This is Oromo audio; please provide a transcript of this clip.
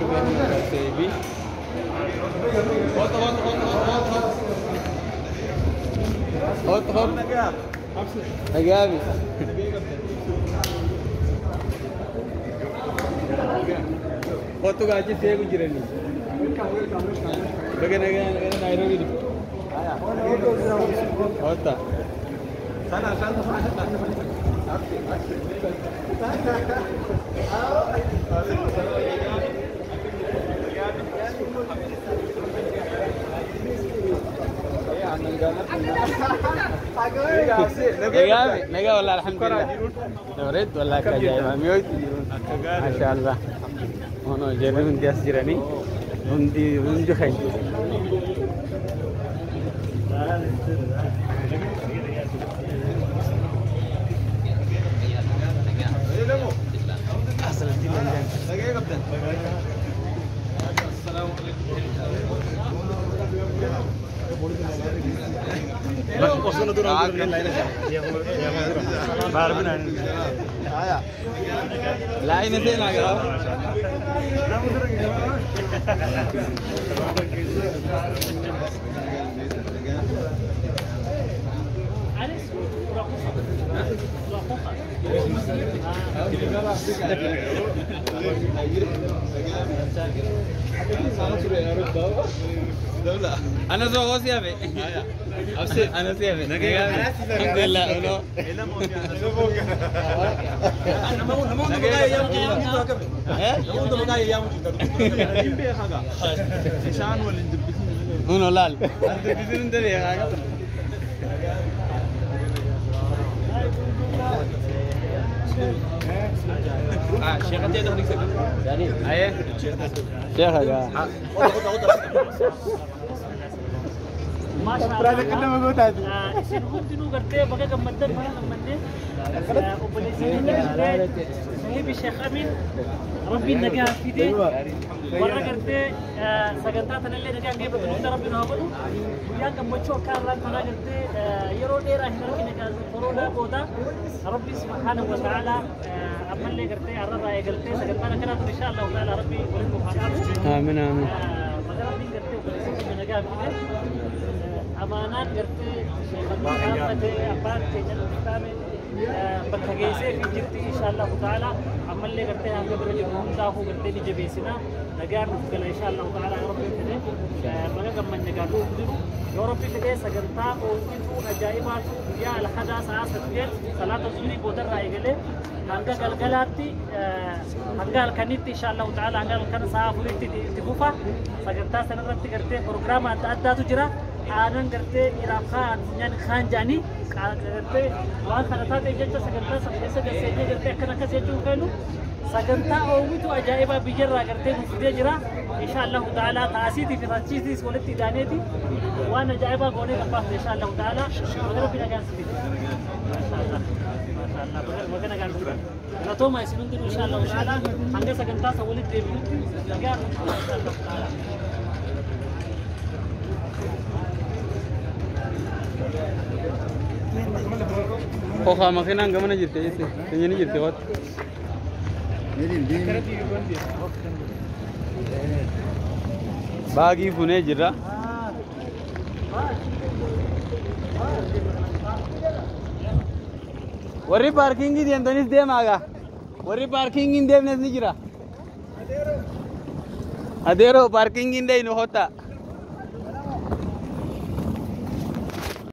Dhufee seebi. Hot hot hot hot hot hot hot hot. Nagaami. Kottu gaachi seegu jirani. Baga nagaa nagaa Nairobi dhufu. Hotta. Nagaa nagaa والله الحمد لله. نورد والله كجاي ميوت ما شاء الله. هنا جري hundi as jiranii hundi hundi خير. Line seenaa gaa. أنا زوجي سيابي. أنا سيابي. الحمد لله. أنا لال. ما شاء الله. Isin hundinuu gartee baga gammaddan baga gammadnee obboleessi sahibi Sheekh Amin Rabbiin nagaa fidee warra gartee sagantaa tanallee nagaan geeffatu hunda Rabbiin haa godhu. Guyyaan gammachuu akka har'aan kanaa gartee yeroo dheeraa hin argine koronaa booda Rabbi subhaanahu wa ta'ala ammallee gartee har'arraa eegaltee sagantaan akkanaa tun insha Allahu ta'ala Rabbi waliin nuuf haa dhaabu. Amiin amiin. Baga Rabbiin gartee obboleessi keenya nagaa fidee amaanaan gartee sheekhan abbaan keenya dhuftaame bakka geessee fi jirti insha Allahu ta'ala ammallee gartee hanga bira jiru hundaafuu gartee ni jabeessina nagaan nuuf gala insha Allahu ta'ala Rabbiin fedhe baga gammanne gaaduu jiru yoo Rabbi fedhe sagantaa oolchituu ajaa'ibaatu guyyaa alhadaa sa'a 8 salaata zuhrii boodarraa eegalee hanga galgalaatti hanga halkanitti insha Allahu ta'ala hanga halkan sa'a 4tti itti fufa sagantaa sanarratti gartee prograama adda addaatu jira. Aanan gartee dhiiraaf kaan funyaan kaan jedhanii gartee waan kana taateef jecha sagantaa sana keessa galseenyee gartee akkana akkas jechuun kennu sagantaa oowwitu ajaa'ibaa biyyarraa gartee nu fidee jira. Insha Allahu ta'ala taasiitii fi tachiitiis walitti hidhaaneeti waan ajaa'ibaa goonee qophaafne insha Allahu ta'ala baga Rabbi nagaan si fide. Masha Allah. Masha Allah. Baga nagaan si fide. Galatooma isin hundinuu insha Allahu ta'ala hanga sagantaa sana walitti deebinutti nagaan insha Allahu ta'ala. Kofa makiinaan gamana jirti jette. Keenya ni jirti waat. Baagii funee jirra. Warri paarkingii deemtanis deemaa gaa. Warri paarkingii hin deemnes ni jira. Adeeroo paarkingii hin deeynu hotta.